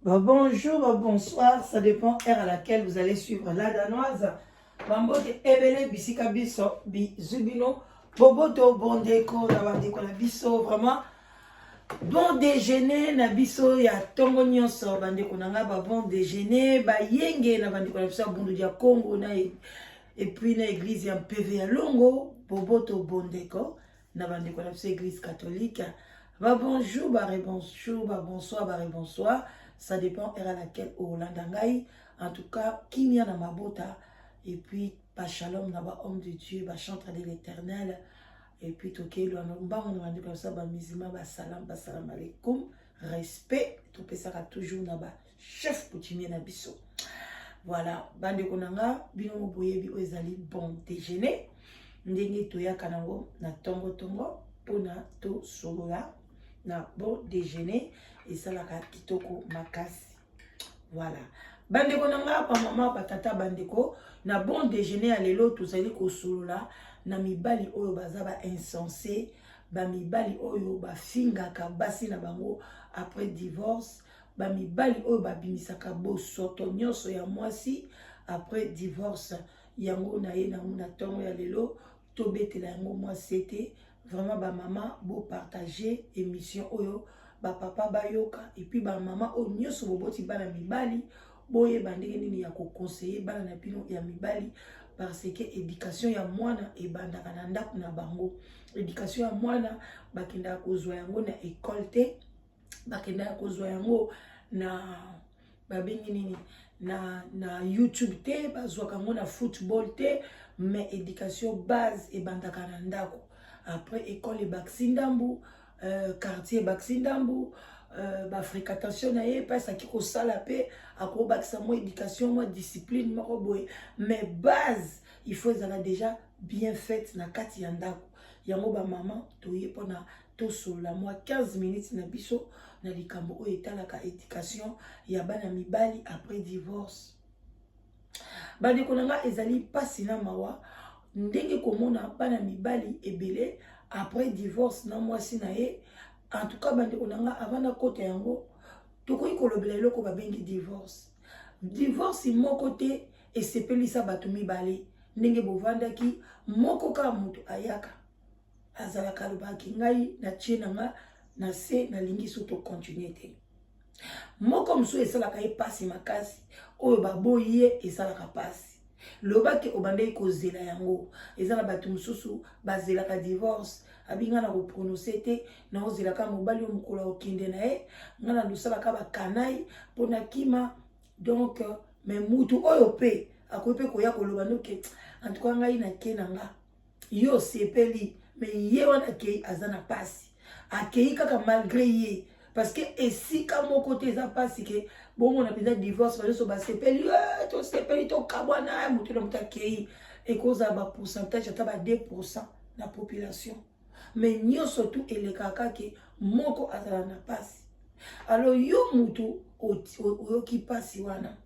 Bah, bonjour, bah, bonsoir, ça dépend heure à laquelle vous allez suivre la danoise. Bambote ebele bisika biso bizu bino boboto bondeko na bandeko na biso vraiment bon déjeuner na biso ya tongo nyonso bandeko na nga ba bon déjeuner bayenge na bandeko na biso ya bundu ya Congo na et puis na église ya mpeve ya longo boboto bondeko na bandeko na biso église catholique. Ba bonjour, ba rebonjour, ba bonsoir, ba rebonsoir, ça dépend heure à laquelle olanda ngai. En tout cas, kimia na mabota et puis ba shalom na ba homme de Dieu, ba chantre de l'Éternel et puis tokelwa na mbango na bandeko na biso ba musulman, ba salam, ba salam alaikum, respect topesaka toujours na ba chef coutumier na biso. Voilà, bandeko na nga, bino mo boyebi oyo ezali bon déjeuner ndenge toyaka nango na tongo tongo mpona tosolola na bon déjeuner, esalaka kitoko makasi. Voilà, bandeko na nga, bamama, batata, bandeko, na bon déjeuner ya lelo tozali kosolola na mibali oyo baza ba insensé, bamibali oyo bafingaka basi na bango après divorce, bamibali oyo babimisaka bosoto nyonso ya mwasi après divorce. Yango na ye nango na ntongo ya lelo tobetela yango mwasi ete vraiment bamama bopartage émission oyo, bapapa bayoka, et puis bamama oyo nyonso boboti bana mibali, boyeba ndenge nini ya koconseiller bana na bino ya mibali, parce que éducation ya mwana ebandaka na ndako na bango. Éducation ya mwana, bakendaka kozwa yango na école te, bakendaka kozwa yango na babengi nini na YouTube te, bazwaka yango na football te, mais éducation base ebandaka na ndako. Après école ebakisi ndambu, quartier ebakisi ndambu, bafréquentation na ye mpe asaki kosala mpe akobakisa mwa éducation, mwa discipline moko boye, mais base il faut ezala déjà bien faite na kati ya ndako. Yango bamama toye mpona tosolola mwa 15 minutes na biso na likambo oyo etalaka éducation ya bana mibali après divorce. Bandeko na nga, ezali mpasi na mawa ndenge komona bana mibali ebele après divorce na mwasi na ye. En tout cas, bandeko na nga, avant nakota yango, tokoki kolobela eloko babengi divorce. Divorce moko te esepelisa bato mibale ndenge bovandaki. Moko kaka moto ayaka, azalaka alobaki: "Ngai natie na nga na se, nalingi so tocontinue te." Moko mosusu esalaka ye mpasi makasi, oyo baboyi ye esalaka mpasi. Lobaki obandaki kozela yango. Eza na bato mosusu bazelaka divorce, abi: "Ngai na koprononce te, naozelaka mobali oyo mokolo akokende na ye, ngai na nosalaka bakanai mpo nakima." Donc, mais mutu oyo mpe akoki mpe koya koloba noke: "En tout cas, ngai nake na nga." Yo osepeli, mais ye wana akei, aza na mpasi, akei kaka malgré ye, parce que esika moko te eza mpasi ke bomona mpenza divorce banyonso basepeli: "Tosepeli, tokabwana." Motu na moto akei, ekozala bapourcentage ata ba 2% na population, mais nyonso tu elekaka ke moko azala na mpasi. Alors yo mutu oyoki mpasi wana,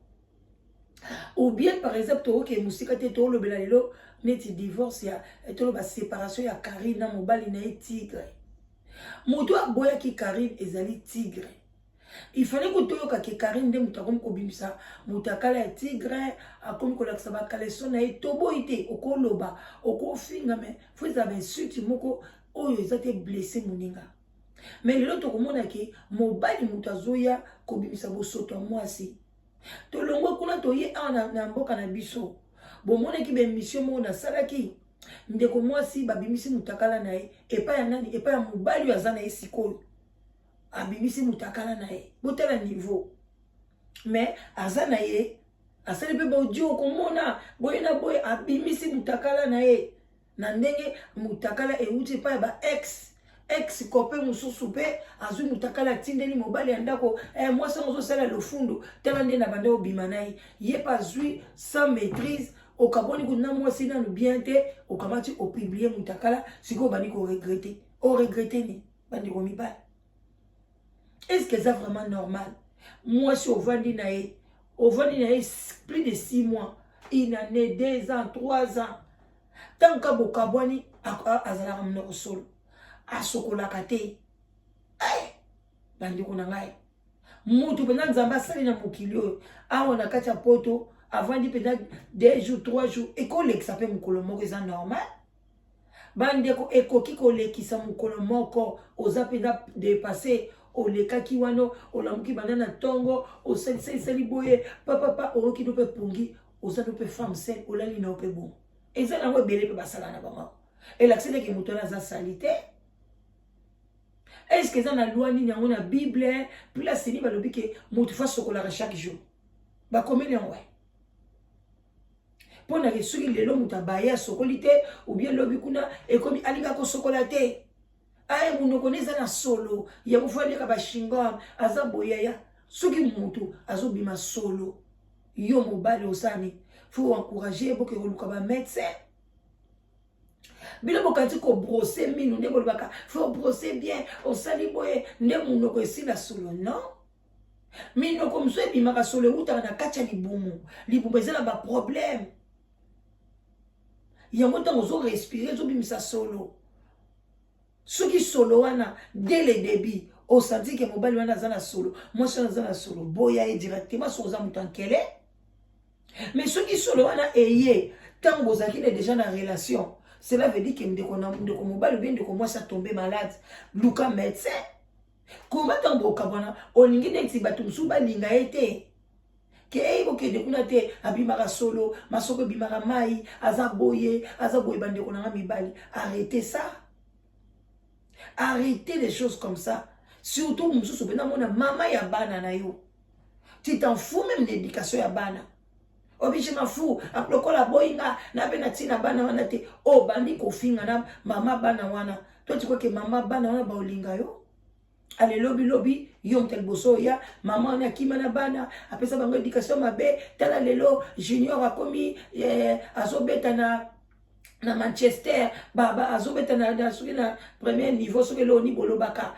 ou bien par exemple tokoke mosika te, toolobela lelo neti divorce ya, toloba séparation ya Karine na mobali na ye Tigre. Moto aboyaki Karine ezali Tigre. Il fallait ko toyoka ke Karine nde moto akomi kobimisa moto akala ya Tigre, akomi kolakisa bakaleso na ye. Toboyi te, okoloba, okofinga, mais faut ezala bainsulte moko oyo eza te blesse moninga. Mais lelo tokomona ke mobali moto azoya kobimisa bosoto ya mwasi. Tolongwe kuna, toye awa na mboka na biso. Bomonaki baémission moko nasalaki, ndeko mwasi babimisi motakala na ye epai ya nani? Epai ya mobali oyo aza na ye sikoyo. Abimisi motakala na ye, botala niveau, mais aza na ye, asali mpe baaudio, okomona boye na boye, abimisi motakala na ye na ndenge motakala euti epai ya ba ex copain mosusu. Mpe azwi motakala, atindeli mobali ya ndako: "Mwasi yango ozosala lofundu, tala nde na banda obima na ye." Ye mpe azwi sans maîtrise. Okaboni kuna mwasi nanu bien te, okamati, opublier motakala. Sikoyo obandi koregretter. Oregretter ni? Bandeko mibali, est ce que eza vraiment normal? Mwasi ovandi na ye, ovandi na ye plus de 6 mois, une année, 2 ans, 3 ans, ntango ka bokabwani, azalaka monoko solo, asokolaka te. Bandeko na ngai, Mutu mpenza Nzambe asali na mokili oyo awa na kati ya poto, avandi mpenza 2 jours 3 jours, ekolekisa mpe mokolo moko, eza normal. Bandeko, ekoki kolekisa mokolo moko, oza mpenza dépassé, olekaki wana, olamuki banda na ntongo, osalisalisali boye papapa, oyoki no mpe pongi, oza no mpe femme seule, olali na yo mpe bongo. Eza nango ebele mpe basala na bango, elakisi ndeke moto wana aza sali te. Est-ce que eza na loi nini yango na Bible, place nini balobi ke moto fa sokolaka chaque jour? Bakomeli yango mpo na ke soki lelo moto abaye asokoli te, ou bien lobi kuna ekomi alinga kosokola te, aye monoko ne eza na solo, yango fo aliaka bashingom, aza boyaya. Soki moto azobima solo, yo mobali osani fo encourager, boke koluka bamédecin. Bino bokanisi kobrose minu nde bolobaka fo brose bien, osali boye nde monoko esila solo. Non, minoko mosusu ebimaka solo ewutaka na kati ya libumu. Libumu eza na baproblème, yango ntango ozorespire ezobimisa solo. Soki solo wana dès le début osanti ke mobali wana aza na solo, mwasi wana aza na solo, boya ye directement soki oza moto ankele. Mais soki solo wana eye ntango bozalaki na déjà na relation, cela veut dire ke ndeko na ndeko mobali obie ndeko mwasi atombe malade, luka médecin. Koma ntango bokabwana, olingi neti bato mosusu balinga ye te, ke ei bokende kuna te, abimaka solo, masoko ebimaka mai, aza boye, aza boye. Bandeko na nga mibali, arrêtez ça, arrêtez les choses comme ça. Surtout mosusu mpenza mona mama ya bana na yo, tu t'en fous même l'éducation ya bana. Obi je m'en fous, lokola boyinga na mpe na ntina bana wana te, obandi kofinga na mama bana wana. To tikoke mama bana wana baolinga yo ale lobi lobi, yo moto ya liboso oya, mama wana akima na bana, apesa bango éducation mabe. Tala lelo Junior akomi azobeta na Manchester, baba azobeta na soki na premier niveau, soki eloko ni bolobaka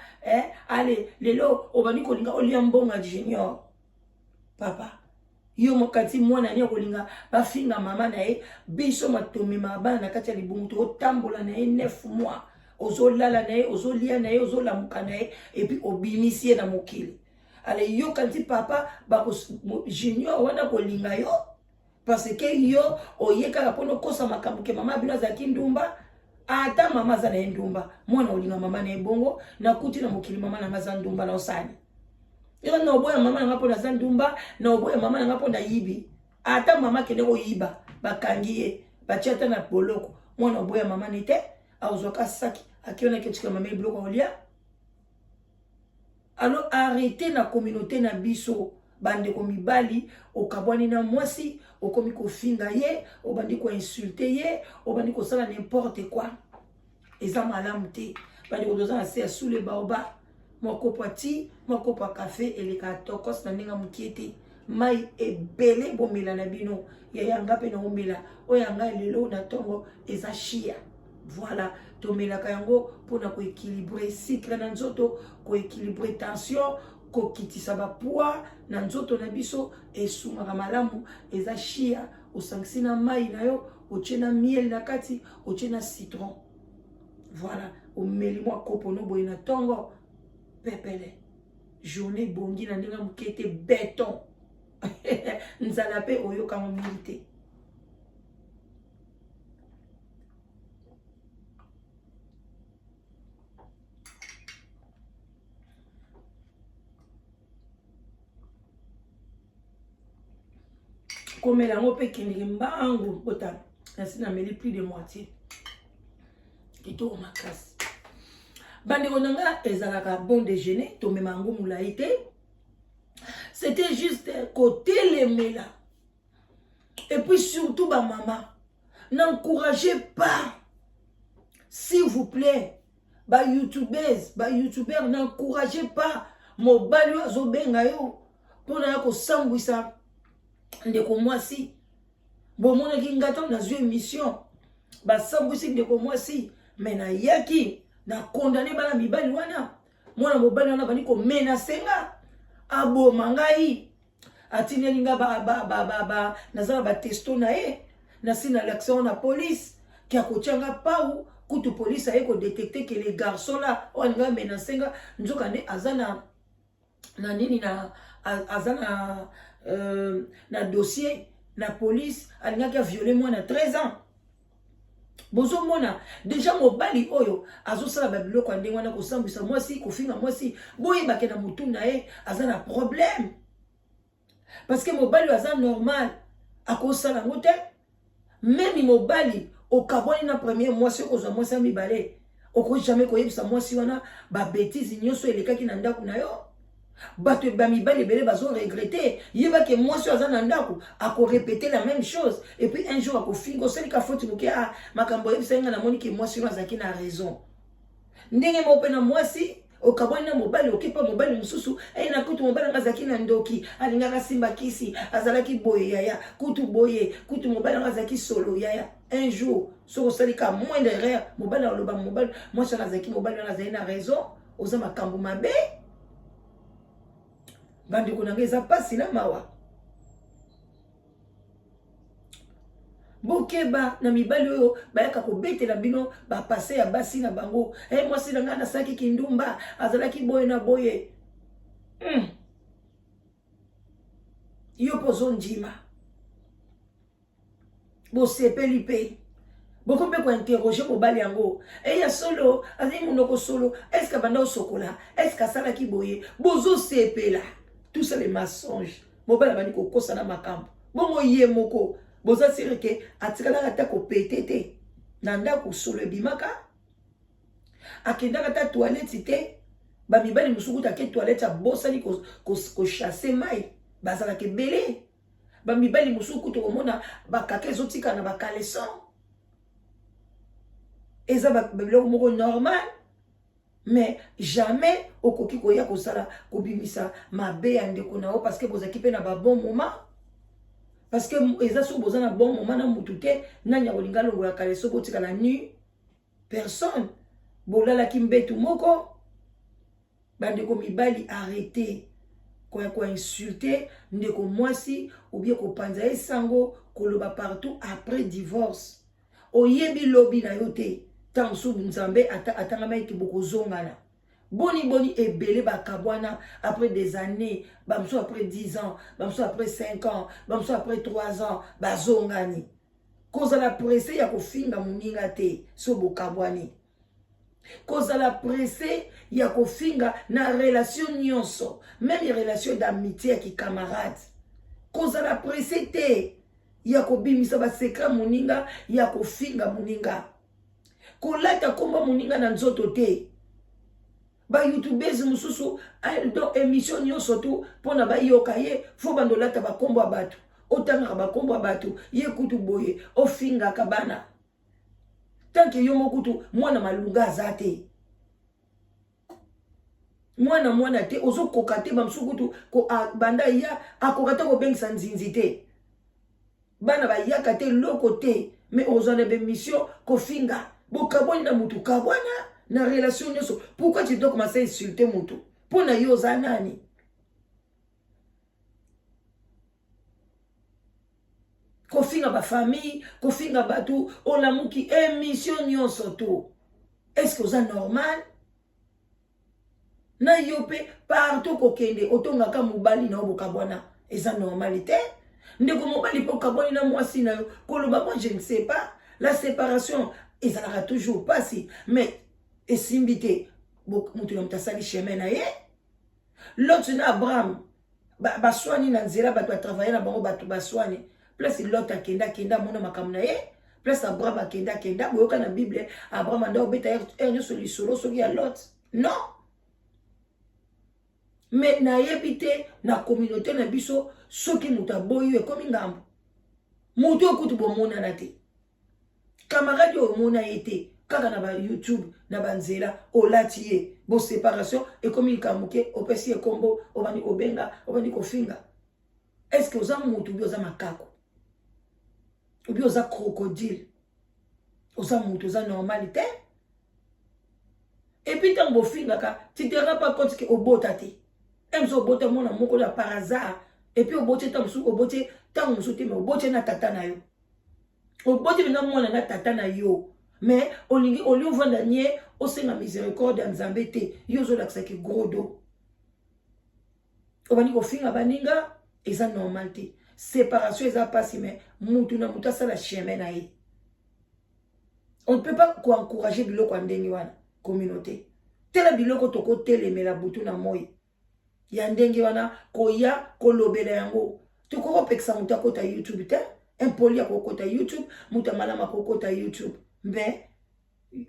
ale lelo obandi kolinga olia mbongo ya Junior. Papa, yo mokati mwana ni akolinga bafinga mama na ye? Biso matomemaka bana na kati ya libumu, totambola na ye 9 mois, ozolala na ye, ozolia na ye, ozolamuka na ye, et puis obimisi ye na mokili. Ale yoka nti papa bako Junior wana kolinga yo parce que yo oye kaka mpona okosa makambo ke mama bino azalaki ndumba. Ata mama aza na ye ndumba, mwana olinga mama na ye bongo. Nakuti na mokili mama nanga aza ndumba, na osani eka na oboya mama nanga mpo naza ndumba, na oboya mama nanga mpo nayibi? Ata mama akende koyiba, bakangi ye, batia ata na boloko, mwana oboya mama ne te, azwaka saki akionaki otika mama ye biloko akolia. Alors arrêtez na communauté na biso. Bandeko mibali, okabwani na mwasi, okomi kofinga ye, obandi koinsulte ye, obandi kosala n'importe quoi, eza malamu te. Bandeko, toza na se ya sous le baobab. Mwa kopo ya ti, mwa kopo ya kafe elekaka tokos na ndenge mokie te. Mai ebele bomela na bino, ya yanga mpe naomela oyo yanga lelo na ntongo eza chia. Voilà, tomelaka yango mpona koéquilibre sucre na nzoto, koéquilibre tension, kokitisa bapoids na nzoto na biso, esungaka malamu. Eza chia, osangisi na mai na yo, otie na miel na kati, otie na citron. Voilà, omeli mwa kopo no boye na ntongo, pepele, journée ebongi na ndenge moke te, beton, nzala mpe oyokango mingi te. Komela yango mpe ekendeke mbangu. Botala, nasi nameli plus de moitié. Kitoko makasi, bandeko na nga. Ezalaka bon déjeuner, tomema yango molai te, c'était juste kotelemela. Et puis surtout bamama, n'encouragez pas, s'il vous plaît, bayoutubers, bayoutubeurs, n'encouragez pas mobali oyo azobenga yo mpona ya kosambwisa ndeko mwasi. Bomonaki nga ntango nazwi émission, basambwisi ndeko mwasi, me nayaki na condamné bana mibali wana. Mwana mobali wana bandi komenacer nga, aboma ngai, atindeli nga ba, naza na batexto na ye, nasi na l'action na police ke akotia nga pau. Kutu police aye kodétecter ke le garçon là oyo alinga amenacer nga, nzoka nde aza na na nini na aza na na dossier na police, alingaki aviole mwana 13 ans. Bozomona deja mobali oyo azosala babiloko ya ndenge wana, kosambwisa mwasi, kofinga mwasi, boyebake na motu na ye aza na problème, parce que mobali oyo aza normal akosala yango te. Meme mobali okabwani na premier mwasi, okozwa mwasi ya mibale, okoki jamais koyebisa mwasi wana babêtises nyonso elekaki na ndako na yo. Bato bamibali ebele bazoregretter. Yebake mwasi oyo aza na ndako akorépéter la même chose, et puis un jour akofinga, osalika faute moke, ah, makambo oyebisa nga, namoni ke mwasi oyo azalaki na raison. Ndenge moko mpe na mwasi, okabwani na mobali, okepa mobali mosusu, ei na kutu mobali anga azalaki na ndoki, alingaka simba kisi, azalaki boye, yaya, kutu boye, kutu mobali anga azalaki solo, yaya. Un jour soki osali ka moindre erreur, mobali aloba, mobali, mwasi wana azalaki, mobali wana azali na raison, oza makambo mabe. Bandeko na ngai, eza mpasi na mawa. Bokeba na mibali oyo bayaka kobetela bino bapassé ya basi na bango. E, mwasi na ngai nasalaki kindumba, azalaki boye na boye. Yo mpo ozondima, bosepeli mpe boko mpe kointerroger mobali yango, eya solo azali monoko solo, est-ce banda osokola, est-ce asalaki boye? Bozosepela, tout ça les mensonges. Mobali abandi kokosa na makambo bongo, ye moko boza sûr ke atikalaka ata kopete te na ndako, solo ebimaka, akendaka ata toilette te. Bamibali mosusu kuta ake toilette, abosani kochasser mai, bazalaka ebele. Bamibali mosusu kuta komona bakaka ezotikala na bacaleçon, eza biloko moko normal. Mais jamais okoki koya kosala kobimisa mabe ya ndeko na yo, parce que bozalaki mpe na babon moment. Parce que eza soki boza na bon moment na mutu te, nani akolinga longola caleçon botikala nu? Personne. Bolalaki mbetu moko. Bandeko mibali, arrête koya koinsulter ndeko mwasi ou bien kopanza ye sango, koloba partout après divorce. Oyebi lobi na yo te, ntango mosusu Nzambe atangama ete bokozongana. Boni boni ebele bakabwana après des années, bamosusu après 10 ans, bamosusu après 5 ans, bamosusu après 3 ans bazongani. Kozala pressé ya kofinga moninga te so bokabwani, kozala pressé ya kofinga na relation nyonso, même relation d'amitié ya kicamarade, kozala pressé te ya kobimisa basecret moninga, ya kofinga moninga, kolata komba moninga na nzoto te. Bayoutubeurs mosusu, donc émission nyonso tu mpona bayoka ye, fo bando olata bakombo ya bato, otangaka bakombo ya bato, ye kutu boye, ofingaka bana, tant que yo moko kutu mwana malunga aza te, mwana mwana te, ozokoka te. Bamosusu kutu banda ya akoka te kobengisa nzinzi te, bana bayaka te, eloko te, mais ozwa na bémission kofinga. Bokabwani na mutu, kabwana na relation nyonso. Pourquoi tu dois commencer à insulter mutu? Mpo na yo oza nani? Kofinga bafamille, kofinga bato, olamuki émission nyonso to, est ce que oza normal? Na yo mpe partout kokende, otongaka mobali na yo, bokabwana, eza normal te. Ndeko mobali mpe okabwani na mwasi na yo, koloba, moi je ne sais pas, la séparation ezalaka toujours mpasi, mais esimbi te, moto na moto asali chemin na ye. Lot na Abraham baswani na nzela, bato batravaille na bango, bato baswani. Place Lot akenda, akenda, amona makambo na ye. Place Abraham akenda, akenda. Boyoka na Bible, Abraham anda obeta heure nyonso lisolo soki ya Lot, non? Mais nayebi te, na communauté na biso, soki moto aboyi yo, ekomi ngambo. Moto oyo kutu bomonana te, camarade oyo omona ye te, kaka na baYouTube, na banzela olati ye, boséparation ekomi likambo moke, opesi ye kombo, obandi kobenga, obandi kofinga. Est ce que oza motu obi oza makako obi oza crocodile? Oza motu, oza normal te. Et puis ntango bofingaka, tu te rends pas compte ke obota te. Mosusu obota mwana moko ya par hasard, et puis oboti ntango mosusu, oboti ntango mosusu te, mais oboti na tata na yo, oboti mpenza mwana na tata na yo, mais olingi oli ovanda nie, osenga miséricorde ya Nzambe te. Yo ozolakisaki gros dos. Obandi kofinga baninga, eza normal te. Séparation eza mpasi, mais mutu na mutu asala chemin na ye. On ne peut pas koencourager biloko ya ndenge wana. Communauté, tela biloko tokotelemela butu na moi ya ndenge wana, koya kolobela yango. Tokoki kopekisa moto akota YouTube te. Impoli akokota YouTube, moto ya malamu akokota YouTube. Mbe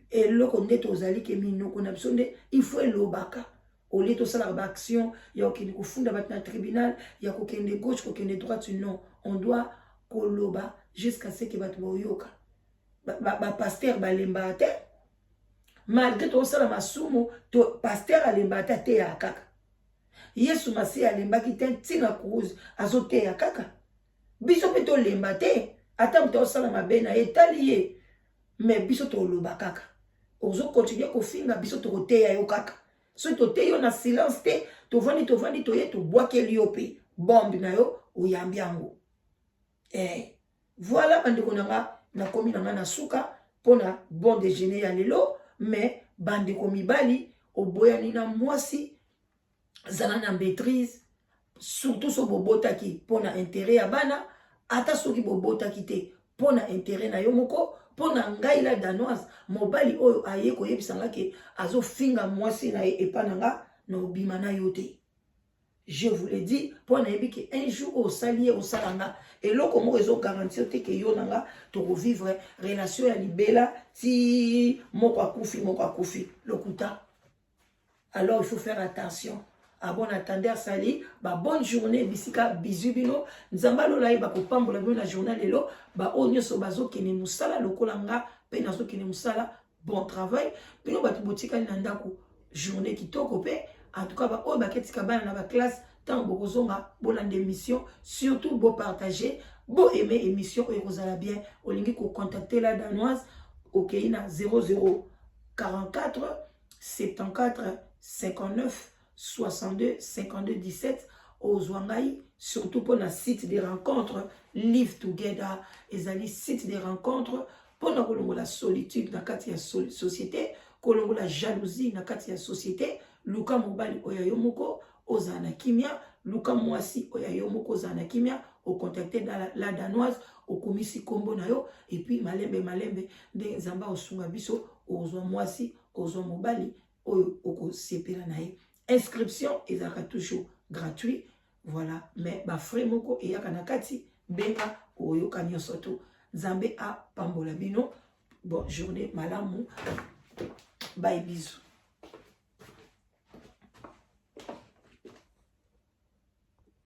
eloko nde tozali ke minoko na biso nde il faut elobaka, au lieu tosalaka baaction ya kokende kofunda bato na tribunal, ya kokende gauche, kokende droite. Non, on doit koloba jusqu'à ce que bato baoyoka. Bapasteur balembaka te, malgré tozosala masumu. Pasteur alembaka te, ateyaka kaka. Yesu Masiya alembaki te, ntina kuruze azoteya kaka. Biso mpe tolemba te. Ata moto azosala mabe na ye, etali ye, mais biso toloba kaka. Ozocontinuer kofinga biso, tokoteya yo kaka. Soki toteyi yo na silence te, tovandi, tovandi, toye tobwakeli yo mpe bombe na yo, oyambi yango. Voilà, bandeko na nga, nakomi na nga na suka mpona bon déjeuner ya lelo. Mais bandeko mibali, oboyani na mwasi, zala na maîtrise, surtout so bobotaki mpona intérêt ya bana. Ata soki bobotaki te, mpona intérêt na yo moko. Mpo na ngai la Danoise, mobali oyo aye koyebisa nga ke azofinga mwasi na ye epa na nga, na obima na yo te, je vous le dis, mpo nayebi ke un jour oyo osali ye, osala nga eloko moko ezogarantir te ke yo na nga tokovivre relation ya libela ti moko akufi, moko akufi. Lokuta. Alors il faut faire attention. À bon entendeur, salut, ba bonne journée bisika bizu bino. Nzambe alola ye bakopambola bino na journée lelo. Baoyo nyonso bazokende mosala lokola nga mpe nazokende mosala, bon travail. Bino bato botikali na ndako, journée kitoko mpe. En tout cas, baoyo baketika bana na baclasse, ntango bokozonga, bolanda émission, surtout bopartage, boaime émission oyo, ekozala bien. Olingi kocontacter la Danoise, okei na 00 44 74 59 62 52 17, ozwa ngai. Surtout mpona site de rencontre Live Together, ezali site de rencontre mpona kolongola solitude na kati ya société, kolongola jalousie na kati ya société. Luka mobali oyo yo moko ozala na kimia, luka mwasi oyo yo moko ozala na kimia. Ocontacte la Danoise, okomisi nkombo na yo, et puis malembe malembe, ndenge Nzambe akosunga biso, ozwa mwasi, ozwa mobali oyo okosepela na ye. Inscription ezalaka toujours gratuit, voilà, mais bafrais moko eyaka na kati. Benga, oyoka nyonso to. Nzambe apambola bino. Bon journée malamu, bye, bisous.